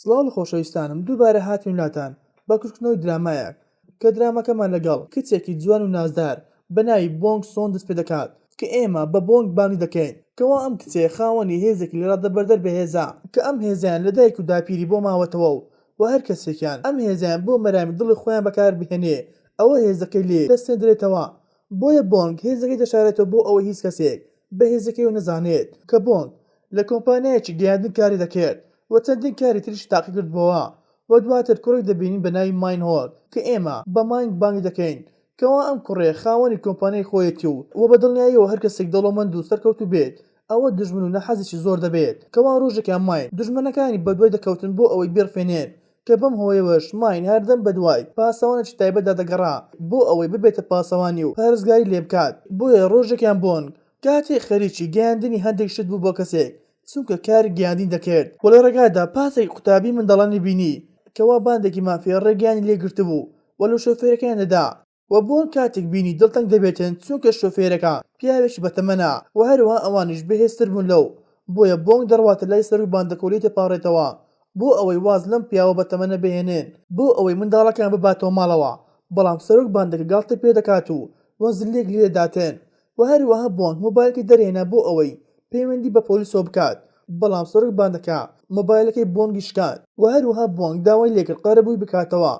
سڵاو لە خۆشەویستانم دووبارە هاتین لاتان بە کورتکردنەوەی درامایەک کە دراماکەمان لەگەڵ کچێکی جوان و نازدار بە ناوی بۆنگ سۆن دەست پێدەکات کە ئێمە بە بۆنگ بانگی دەکەین کەوا ئەم کچەیە خاوەنی هێزێکی لەڕادەبەردەر بەهێزە کە ئەم هێزەیان لە دایک و داپیری بۆ ماوەتەوە و وە هەر کەسێکیان ئەم هێزەیان بۆ مەرامی دڵی خۆیان بەکار بهێنێ ئەوە هێزەکەی لێ دەستێندرێتەوە بۆیە بۆنگ هێزەکەی دەشارێتەوە بۆ ئەوەی هیچ کەسێک بە هێزەکەیەوە نەزانێت کە بۆنگ لە کۆمپانیایەکی گەیاندن کاری دەکرد و چەندین کاری تریشی تاقیکردبۆوە و دواتر کوڕێک دەبینین بە ناوی ماین هۆک کە ئێمە بە ماینگ بانگی دەکەین کەوا ئەم کوڕەیە خاوەنی کۆمپانیای خۆیەتی و وە بە دڵنیاییەوە هەر کەسێک دەوڵەمەند و سەرکەوتوو بێت ئەوە دوژمن و ناحەزێکی زۆر دەبێت کەوا ڕۆژێکیان ماین دوژمنەکانی بەدوای دەکەوتن بۆ ئەوەی بیڕفێنێن کە بەم هۆیەوەش ماین هەردەم بەدوای پاسەوانێکی تایبەتدا دەگەڕا بۆ ئەوەی ببێتە پاسەوانی و پارێزگاری لێبکات بۆیە ڕۆژێکیان بۆنگ کاتێک خەریکی گەیاندنی هەندێک شت بوو بۆ کەسێک چونکە کاری گەیاندنی دەکرد و لە ڕێگادا پاسێکی قوتابی منداڵانی بینی کەوا باندێکی مافیا ڕێگەیانی لێ گرتبوو و لە شۆفێرەکەیان دەدا و بۆن کاتێک بینی دڵتەنگ دەبێتن چونکە شۆفێرەکە پیاوێکی بەتەمەنە و هەروەها ئەوانیش بەهێزتر بوون لەو بۆیە بۆنگ دەڕواتە لای سەرۆک باندەکە و لێی دەپاڕێتەوە بۆ ئەوەی واز لەم پیاوە بەتەمەنە بهێنن بۆ ئەوەی منداڵەکەیان بباتەوە ماڵەوە بەڵام سەرۆک باندەکە گاڵتەی پێدەکات و و زللەیەک لێدەداتن و هەروەها بۆنگ مۆبایلەکەی دەرهێنا بۆ ئەوەی پەیوەندی بە پۆلیسەوە بکات، بەڵام سەرۆک باندەکە مۆبایلەکەی بۆنگی شکاند و هەروەها بۆنگ داوای لێکرد قەرەبووی بکاتەوە،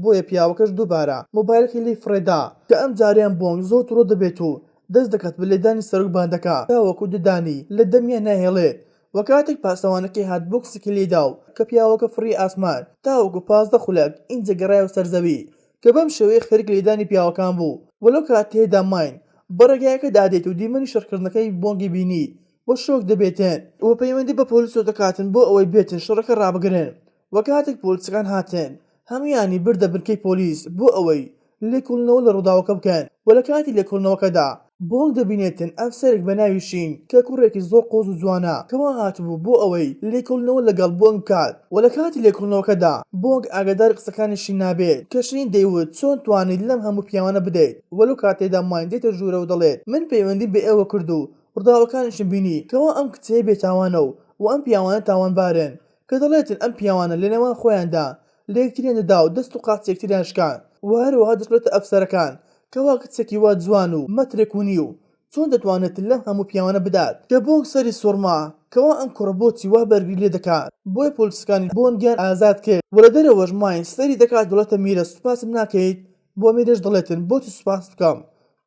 بۆیە پیاوەکەش دووبارە مۆبایلەکەی لێی فڕێدا، کە ئەمجارەیان بۆنگ زۆر توڕە دەبێت و دەست دەکات بە لێدانی سەرۆک باندەکە تاوەکو ددانی لە دەمیا ناهێڵێت و کاتێک پاسەوانەکەی هات بۆکسێکی لێدا و کە پیاوەکە فڕیە ئاسمان تاوەکو 15 خولەک ئینجا گەڕایەوە سەر زەوی کە بەم شێوەیە خەریک لێدانی پیاوەکان بوو و لەو کاتەیەدا ماین بە ڕێگایەکەدا دێت و دیمەنی شەڕکردنەکەی بۆنگی بینی و شۆک دەبێتن و پەیوەندی بە پۆلیسەوە دەکاتن بۆ ئەوەی بێتن شەڕەکە ڕابگرن و کاتێک پۆلیسەکان هاتن هەموویانی بردە بنکەی پۆلیس بۆ ئەوەی لێکۆڵینەوە لە ڕووداوەکە بکەن و لە کاتی لێکۆڵینەوەکەدا بۆنگ دەبینێتن ئەفسەرێک بە ناوی شین کە کوڕێکی زۆر قۆز و جوانە کەوا هاتبوو بۆ ئەوەی لێکۆڵینەوە لەگەڵ بۆنگ بکات و لە کاتی لێکۆڵینەوەکەدا بۆنگ ئاگاداری قسەکانی شین نابێت کە شین دەیوت چۆن توانیت لەم هەموو پیاوانە بدەیت و لەو کاتەیدا ماین دێتە ژوورەوە دەڵێت من پەیوەندیم بە ئێوە کرد و ڕووداوەکانیشم بینی کەوا ئەم کچەیە بێتاوانە و و ئەم پیاوانە تاوانبارن کە دەڵێتن ئەم پیاوانە لە نێوان خۆیاندا لە یەکتریان دەدا و دەست و قاچی یەکتریان شکاند و هەروەها دەشڵێتە ئەفسەرەکان کەوا کچێکی وا جوان و مەترێک و نیو چۆن دەتوانێت لەم هەموو پیاوانە بدات؟ کە بۆنگ سەری سوڕما کەوا ئەم کوڕە بۆچی وا بەرگری لێ دەکات بۆیە پۆلیسەکانی بۆنگیان ئازاد کرد و لە دەرەوەش ماین سەیری دەکات دەڵێتە میرە سوپاسم ناکەیت؟ بۆ میرەش دەڵێتن بۆچی سوپاست بکەم؟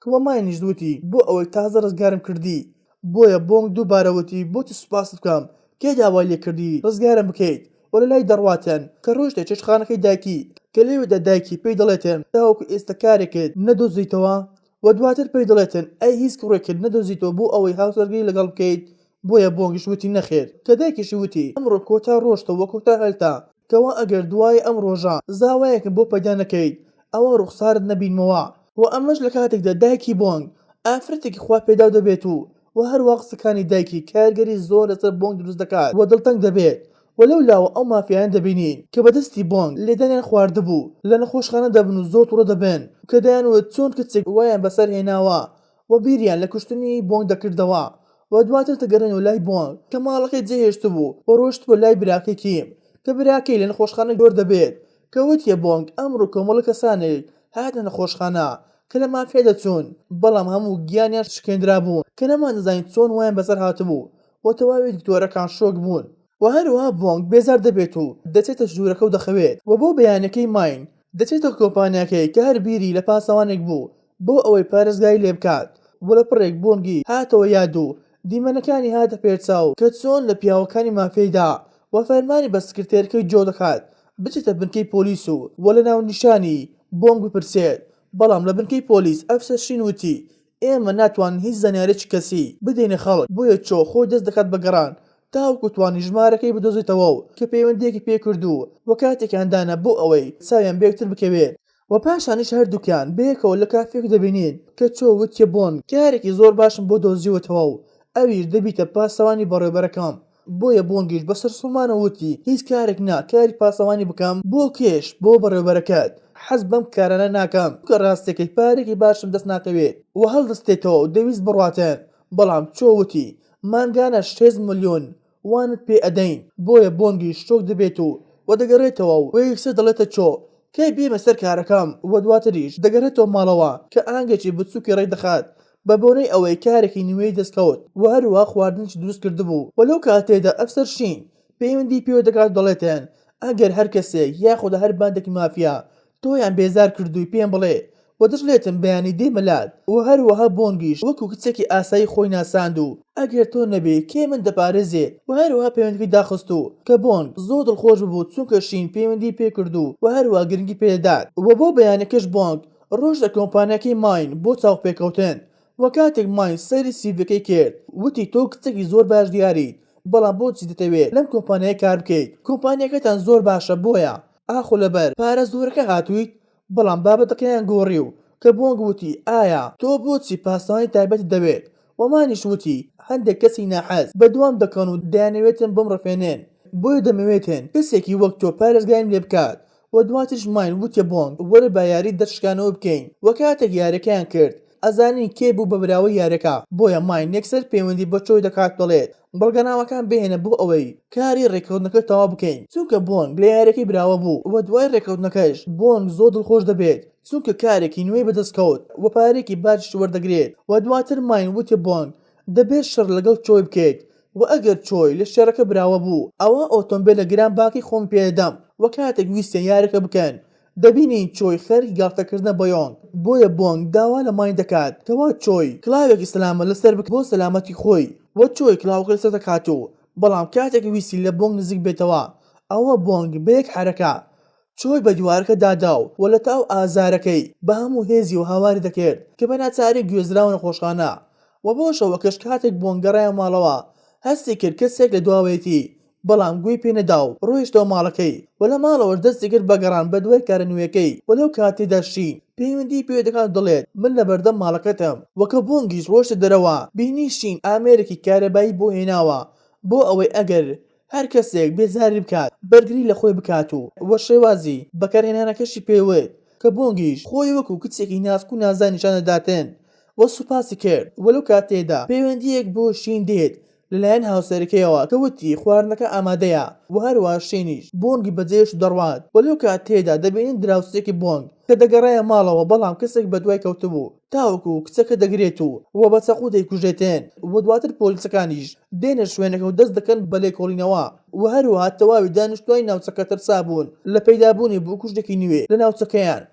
کەوا ماینیش وتی بۆ ئەوەی تازە ڕزگارم کردی بۆیە بۆنگ دووبارە وتی بۆچی سوپاست بکەم کێ داوای لێ کردی ڕزگارم بکەیت و لەلای دەڕواتن کە ڕۆیشتە چێشتخانەکەی دایکی کە لەوێدا دایکی پێی دەڵێتن تاوەکو ئێستا کارێکت نەدۆزیتەوە و دواتر پێی دەڵێتن ئەی هیچ کوڕێکت نەدۆزیتەوە بۆ ئەوەی هاوسەرگیری لەگەڵ بکەیت بۆیە بۆنگیش وتی نەخێر کە دایکیشی وتی ئەمڕۆ کۆتا ڕۆژتە و کۆتا هەلتە کەوا ئەگەر دوای ئەم ڕۆژە زاوایەکم بۆ پەیدا نەکەیت ئەوا ڕوخسارت نەبینمەوە وە ئەمەش لە کاتێکدا دایکی بۆنگ ئافرەتێکی خوا پێداو دەبێت و وە هەروا قسەکانی دایکی کارگەری زۆر لەسەر بۆنگ دروست دەکات و دڵتەنگ دەبێت وە لەو لاوە ئەو مافیایانە دەبینین کە بە دەستی بۆنگ لێدانیان خواردبوو لە نەخۆشخانە دەبن و زۆر توڕە دەبن کە دەیانوت چۆن کچێک وایان بەسەر هێناوە و بیریان لە کوشتنی بۆنگ دەکردەوە و دواتر دەگەڕێنەوە لای بۆنگ کە ماڵەکەی جێهێشتبوو و ڕۆیشتبووە لای براکەی کیم کە براکەی لە نەخۆشخانە گۆر دەبێت کە وتیە بۆنگ ئەمڕۆ کۆمەڵە کەسانێک هاتنە نەخۆشخانە کە لە مافیا دەچوون بەڵام هەموو گیانیان شکێندرابوو کە نەماندەزانی چۆن وایان بەسەر هاتبوو و تەواوی دکتۆرەکان شۆک بوون و هەروەها بۆنگ بێزار دەبێت و دەچێتە ژوورەکە و دەخەوێت و بۆ بەیانەکەی ماین دەچێتە کۆمپانیاکەی کە هەر بیری لە پاسەوانێک بوو بۆ ئەوەی پارێزگاری لێ بکات و لە پڕێک بۆنگی هاتەوە یاد و دیمەنەکانی هاتە پێشچاو کە چۆن لە پیاوەکانی مافیای دا و فەرمانی بە سکرتێرەکەی جۆ دەکات بچێتە بنکەی پۆلیس و و لە ناونیشانی بۆنگ بپرسێت بەڵام لە بنکەی پۆلیس ئەفسەر شین وتی ئێمە ناتوانین هیچ زانیاریەکی کەسی بدەینە خەڵک بۆیە چۆ خۆی دەست دەکات بە گەڕان تاوەکو توانی ژمارەکەی بدۆزێتەوە و کە پەیوەندیەکی پێکرد و و کاتێکیان دانا بۆ ئەوەی چاویان بەیەکتر بکەوێت و پاشانیش هەردووکیان بەیەکەوە لە کافێک دەبینین کە چۆ وتیە بۆنگ کارێکی زۆر باشم بۆ دۆزیوەتەوە و ئەویش دەبیتە پاسەوانی بەڕێوبەرەکەم بۆیە بۆنگیش بە سەرسوڕمانەوە وتی هیچ کارێک نا کاری پاسەوانی بکەم بۆ کێش بۆ بەڕێوبەرەکەت حەز بەم کارانە ناکەم چونکە ڕاستیەکەی پارەیەکی باشم دەست ناکەوێت و هەڵدەستێتەوە و دەیویست بڕواتن بەڵام چۆ وتی مانگانە 6 ملیۆن وانت پێ ئەدەین بۆیە بۆنگیش شۆک دەبێت و. و دەگەڕێتەوە و یەکسەر دەڵێتە چۆ کەی بێمە سەر کارەکەم و دواتریش دەگەڕێتەوە ماڵەوە کە ئاهەنگێکی بچوکی ڕێکدەخات بە بۆنەی ئەوەی کارێکی نوێی دەستکەوت و هەروەها خواردنیشی دروست کردبوو و لەو کاتەیدا ئەفسەر شین پەیوەندی پێوە دەکات و دەڵێتن ئەگەر هەر کەسێک یاخود هەر باندێکی مافیا تۆیان بێزار کردووی پێم بڵێ و دەشڵێتم بەیانی دێمە لات و هەروەها بۆنگیش وەکو کچێکی ئاسایی خۆی ناساند و ئەگەر تۆ نەبی کێ من دەپارێزێت و هەروەها پەیوەندیەکەی داخست و کە بۆنگ زۆر دڵخۆش ببوو چونکە شین پەیوەندی پێ کرد و و هەروەها گرنگی پێ دەدات و بۆ بەیانەکەش بۆنگ ڕۆشتە کۆمپانیاکەی ماین بۆ چاوپێکەوتن و کاتێک ماین سەیری سیڤیەکەی کرد وتی تۆ کچێکی زۆر باش دیاریت بەڵام بۆچی دەتەوێت لەم کۆمپانیایە کار بکەیت کۆمپانیاکەتان زۆر باشە بۆیە ئاخۆ لەبەر پارە زۆرەکە هاتوویت؟ بەڵام بابەتەکەیان گۆڕی و کە بۆنگ وتی ئایا تۆ بۆچی پاسەوانی تایبەتت دەوێت؟ و مانیش وتی هەندێک کەسی ناحەز بەدوام دەکەون و دەیانەوێتن بمڕفێنن بۆیە دەمەوێتن کەسێکی وەک تۆ پارێزگاریم لێبکات و دواتریش ماین وتیە بۆنگ وەرە با یاری دەستشکانەوە بکەین و کاتێک یاریەکەیان کرد ئەزانین کێ بوو بە براوەی یاریەکە بۆیە ماین یەکسەر پەیوەندی بە چۆی دەکات دەڵێت بەڵگەنامەکان بهێنە بۆ ئەوەی کاری ڕێککەوتنەکە تەواو بکەین چونکە بۆنگ لە یاریەکەی براوە بوو و دوای ڕێککەوتنەکەش بۆنگ زۆر دڵخۆش دەبێت چونکە کارێکی نوێی بەدەست کەوت و پارەیەکی باشیش وەردەگرێت و دواتر ماین وتی بۆنگ دەبێت شەڕ لەگەڵ چۆی بکەیت و ئەگەر چۆی لە شەڕەکە براوە بوو ئەوا ئۆتۆمبێلە گرانباکەی خۆم پێدەدەم و کاتێک ویستیان یاریەکە بکەن دەبینین چۆی خەریکی گاڵتەکردنە بە یۆنگ، بۆیە بۆنگ داوا لە ماین دەکات کەوا چۆی کڵاوێکی سەلامەت لەسەر بکات بۆ سەلامەتی خۆی و چۆی کڵاوەکە لەسەر دەکات و بەڵام کاتێک ویستی لە بۆنگ نزیک بێتەوە ئەوە بۆنگ بە یەک حەرەکە چۆی بە دیوارەکە دادا و لە تاو ئازارەکەی بە هەموو هێزیەوە هاواری دەکرد کە بە ناچاری گوێزراوە نەخۆشخانە و بۆ شەوەکەش کاتێک بۆنگ گەڕایە ماڵەوە هەستی کرد کەسێک لە دواوەیەتی بەڵام گوێی پێ نەدا و ڕۆیشتەوە ماڵەکەی و لە ماڵەوەش دەستی کرد بە گەڕان بە دوای کارە نوێیەکەی و لەو کاتەیدا شین پەیوەندی پێوە دەکات و دەڵێت من لە بەردەم ماڵەکەتم و کە بۆنگیش ڕۆیشتە دەرەوە بینی شین ئامێرێکی کارەبایی بۆ هێناوە بۆ ئەوەی ئەگەر هەر کەسێک بێزاری بکات بەرگری لە خۆی بکات و وە شێوازی بەکارهێنانەکەشی پێ وت کە بۆنگیش خۆی وەکو کچێکی ناسک و نازدار نیشان دەداتن و سوپاسی کرد و لەو کاتەیدا پەیوەندییەک بۆ شین دێت لەلایەن هاوسەرەکەیەوە کە وتی خواردنەکە ئامادەیە و هەروەها شینیش بۆنگی بەجێهێشت و دەڕوات و لەو کاتەیدا دەبینین دراوسێکی بۆنگ کە دەگەڕایە ماڵەوە بەڵام کەسێک بەدوای کەوتبوو تاوەکو کچەکە دەگرێت و و بە چەقوو دەیکوژێتن و دواتر پۆلیسەکانیش دێنە شوێنەکە و دەست دەکەن بە لێکۆڵینەوە و هەروەها تەواوی دانیشتوانی ناوچەکە ترسابوون لە پەیدابوونی بکوژێکی نوێ لە ناوچەکەیان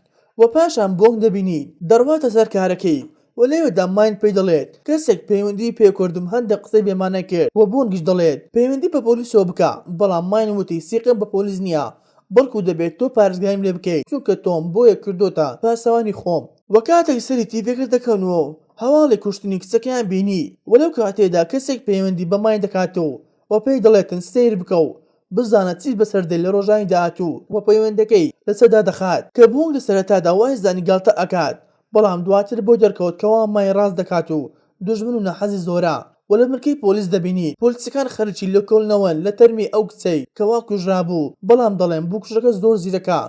و پاشان بۆنگ دەبینین دەڕواتە سەر کارەکەی و لەوێدا ماین پێی دەڵێت کەسێک پەیوەندی پێکردم هەندێک قسەی بێمانای کرد و بۆنگیش دەڵێت پەیوەندی بە پۆلیسەوە بکە بەڵام ماین وتی سیقەم بە پۆلیس نییە بەڵکو دەبێت تۆ پارێزگاریم لێ بکەیت چونکە تۆم بۆیە کردۆتە پاسەوانی خۆم. و کاتێک سەری تیڤیەکە دەکەن و هەواڵی کوشتنی کچەکەیان بینی و لەو کاتەیدا کەسێک پەیوەندی بە ماین دەکات و و پێی دەڵێتن سەیر بکە و بزانە چیت بەسەر دێت لە ڕۆژانی داهاتوو و پەیوەندەکەی لەسەر دادەخات کە بۆنگ لە سەرەتادا وایزانی گاڵتە ئەکات بەڵام دواتر بۆی دەرکەوت کەوا مای ڕاست دەکات و دوژمن و ناحەزی زۆرە و لە بنکەی پۆلیس دەبینی پۆلیسەکان خەریکی لێکۆڵینەوەن لە تەرمی ئەو کچەی کەوا کوژرابوو بەڵام دەڵێن بکوژەکە زۆر زیرەکە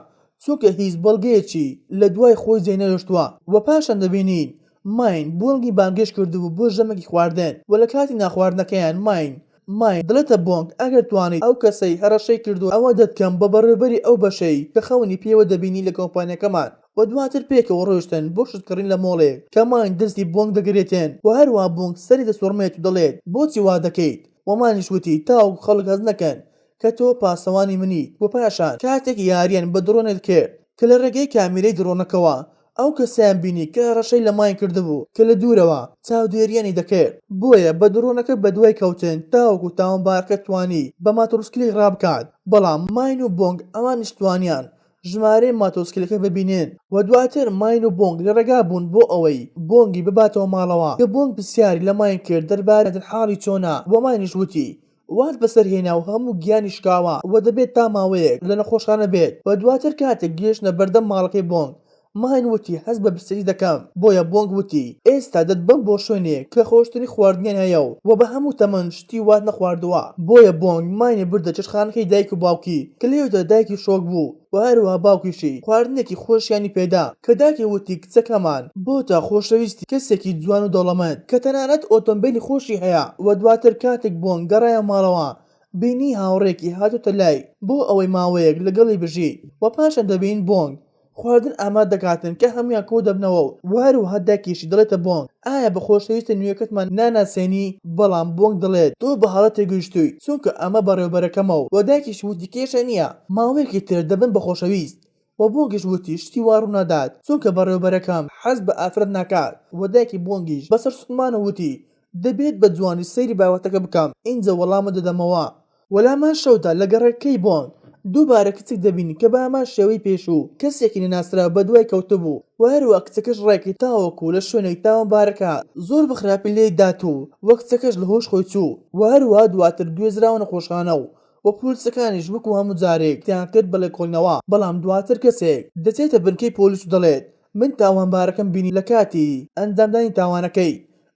چونکە هیچ بەڵگەیەکی لە دوای خۆی جێنەهێشتووە و پاشان دەبینین ماین بۆنگی بانگهێشت کردبوو بۆ ژەمێکی خواردن و لە کاتی نانخواردنەکەیان ماین ماین دەڵێتە بۆنگ ئەگەر توانیت ئەو کەسەی هەڕەشەی کردووە ئەوە دەتکەم بە بەڕێوەبەری ئەو بەشەی کە خەونی پێوە دەبینی لە کۆمپانیاکەمان و دواتر پێکەوە ڕۆیشتن بۆ شت کڕین لە مۆڵێک کە ماین دەستی بۆنگ دەگرێتن و هەروەها بۆنگ سەری دەسوڕمێت و دەڵێت بۆچی وا دەکەیت و ماینیش وتی تاوەکو خەڵک هەست نەکەن کە تۆ پاسەوانی منیت و پاشان کاتێک یاریان بە دڕۆنێک کرد کە لە ڕێگەی کامیرەی دڕۆنەکەوە ئەو کەسەیان بینی کە هەڕەشەی لە ماین کردبوو کە لە دوورەوە چاودێریانی دەکرد بۆیە بە دڕۆنەکە بەدوای کەوتن تاوەکو تاوانبارەکە توانی بە ماتۆڕسکیلێک ڕابکات بەڵام ماین و بۆنگ ئەوانیش توانیان ژمارەی ماتۆڕسکیلەکە ببینن و دواتر ماین و بۆنگ لە ڕێگا بوون بۆ ئەوەی بۆنگی بباتەوە ماڵەوە کە بۆنگ پرسیاری لە ماین کرد دەربارەی حاڵی چۆنە و ماینیش وتی وات بەسەر هێنا و هەموو گیانی شکاوە و دەبێت تا ماوەیەک لە نەخۆشخانە بێت و دواتر کاتێک گەیشتنە بەردەم ماڵەکەی بۆنگ ماین وتی هەست بە برسێتی دەکەم بۆیە بۆنگ وتی ئێستا دەتبەم بۆ شوێنێک کە خۆشترین خواردنیان هەیە و وە بە هەموو تەمەن شتی وات نەخواردووە بۆیە بۆنگ ماینی بردە چێشتخانەکەی دایک و باوکی کە لەوێدا دایکی شۆک بوو و هەروەها باوکیشی خواردنێکی خۆشیانی پێدا کە دایکی وتی کچەکەمان بۆتە خۆشەویستی کەسێکی جوان و دەوڵەمەند کە تەنانەت ئۆتۆمبێلی خۆشی هەیە و دواتر کاتێک بۆنگ گەڕایەوە ماڵەوە. بینی هاوڕێکی هاتۆتە لای بۆ ئەوەی ماوەیەک لەگەڵی بژی وە پاشان دەبینین بۆنگ خواردن ئامادە دەکاتن کە هەموویان کۆدەبنەوە و هەروەها دایکیشی دەڵێتە بۆنگ ئایا بە خۆشەویستە نوێکەتمان ناناسێنی بەڵام بۆنگ دەڵێت تۆ بە هەڵە تێگەیشتووی چونکە ئەمە بەڕێوبەرەکەمە و دایکیشی وتی کێشە نییە ماوەیەکی تر دەبن بە خۆشەویست و بۆنگیش وتی شتی وا ڕوونادات چونکە بەڕێوبەرەکەم حەز بە ئافرەت ناکات و دایکی بۆنگیش بە سەرسوڕمانەوە وتی دەبێت بە جوانی سەیری بابەتەکە بکەم ئینجا وەڵامت دەدەمەوە. وە لەهەمان شەودا لە گەڕەکەی بۆنگ دووبارە کچێک دەبینین کە بەهەمان شێوەی پێشوو کەسێکی نەناسراو بەدوای کەوتبوو و هەروا کچەکەش ڕێکرد تاوەکو لە شوێنێک تاوانبارەکە زۆر بە خراپی لێی دات و وە کچەکەش لە هۆش خۆی چوو و هەروا دواتر گوێزراوە نەخۆشخانە و وە پۆلیسەکانیش وەکو هەموو جارێک دەستیان کرد بە لێکۆڵینەوە بەڵام دواتر کەسێک دەچێتە بنکەی پۆلیس و دەڵێت من تاوانبارەکەم بینی لە کاتی ئەنجامدانی تاوانەکەی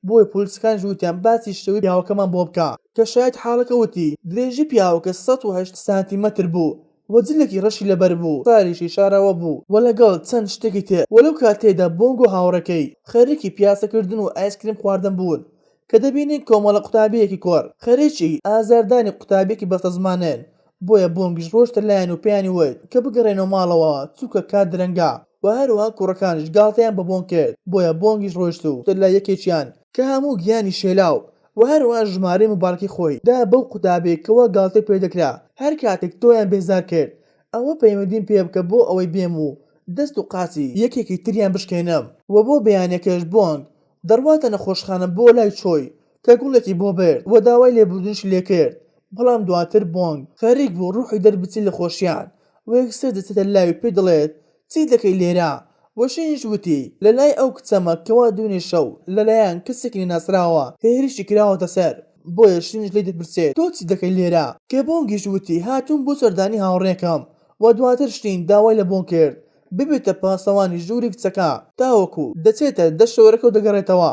بۆیە پۆلیسەکانیش وتیان باسی شێوەی پیاوەکەمان بۆ بکە کە شایەت حاڵەکە وتی درێژی پیاوەکە 108 سانتیمەتر بوو و جلێکی ڕەشی لەبەر بوو ساریشی شاراوە بوو و لەگەڵ چەند شتێکی تر و لەو کاتەیدا بۆنگ و هاوڕێکەی خەریکی پیاسەکردن و ئایسکریم خواردن بوون کە دەبینین کۆمەڵە قوتابییەکی کوڕ خەریکی ئازاردانی قوتابییەکی بەستەزمانن، بۆیە بۆنگیش ڕۆشتە لایان و پێیانی وت کە بگەڕێنەوە ماڵەوە چونکە کات درەنگە و هەروەها کوڕەکانیش گاڵتەیان بە بۆنگ کرد، بۆیە بۆنگیش ڕۆیشت و چووە لای یەکێکیان کە هەموو گیانی شێلاو و هەروەها ژمارەی مۆبایلەکەی خۆی دا بەو قوتابیەی کەوا گاڵتەی پێدەکرا هەر کاتێک تۆیان بێزار کرد ئەوە پەیوەندیم پێ بکە بۆ ئەوەی بێم و دەست و قاچی یەکێکی تریان بشکێنم و بۆ بەیانیەکەش بۆنگ دەڕواتە نەخۆشخانە بۆ لای چۆی کە گوڵێکی بۆ برد و داوای لێبوردنیشی لێکرد بەڵام دواتر بۆنگ خەریک بوو ڕوحی دەربچێت لە خۆشیان و یەکسەر دەچێتە لای و پێی دەڵێت چی دەکەی لێرە و شینیش وتی لەلای ئەو کچەمە کەوا دوێنێ شەو لەلایەن کەسێکی نەناسراوە هێرشی کراوەتە سەر بۆیە شینیش لێی دەپرسێت تۆ چی دەکەی لێرە کە بۆنگیش وتی هاتووم بۆ سەردانی هاوڕێکەم و دواتر شین داوای لە بۆنگ کرد ببێتە پاسەوانی ژووری کچەکە تاوەکو دەچێتە دەست شۆرەکە و دەگەڕێتەوە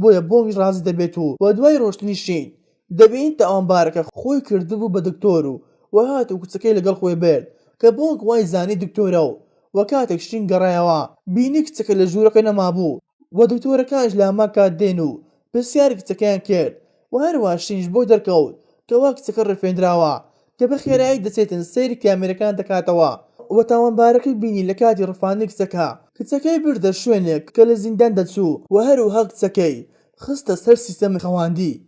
بۆیە بۆنگیش ڕازی دەبێت و و دوای ڕۆشتنی شین دەبینین تاوانبارەکە خۆی کردبوو بە دکتۆر و و هات و کچەکەی لەگەڵ خۆی برد کە بۆنگ وای زانی دکتۆرە و و کاتێک شین گەڕایەوە بینی کچەکە لە ژوورەکە نەمابوو و دکتۆرەکانیش لە هەمان کات دێن و پرسیاری کچەکەیان کرد و هەروەها شینیش بۆی دەرکەوت کەوا کچەکە ڕفێندراوە کە بە خێرایی دەچێتن سەیری کامێرەکان دەکاتەوە و تاوانبارەکەی بینی لە کاتی ڕفاندنی کچەکە کچەکەی بردە شوێنێک کە لە زیندان دەچوو و هەروەها کچەکەی خستە سەر سیستەمی خەواندی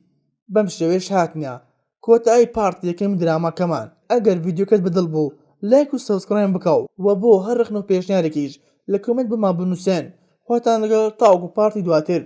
بەم شێوەیەش هاتنە کۆتایی part یەکەمی دراماکەمان ئەگەر ڤیدیۆکەت بەدڵ بوو لایک و subscribe بکە و بۆ هەر ڕەخنە و پێشنیارێکیش لە comment بۆمان بنوسێن خواتان لەگەڵ تاوەکو part ی دواتر.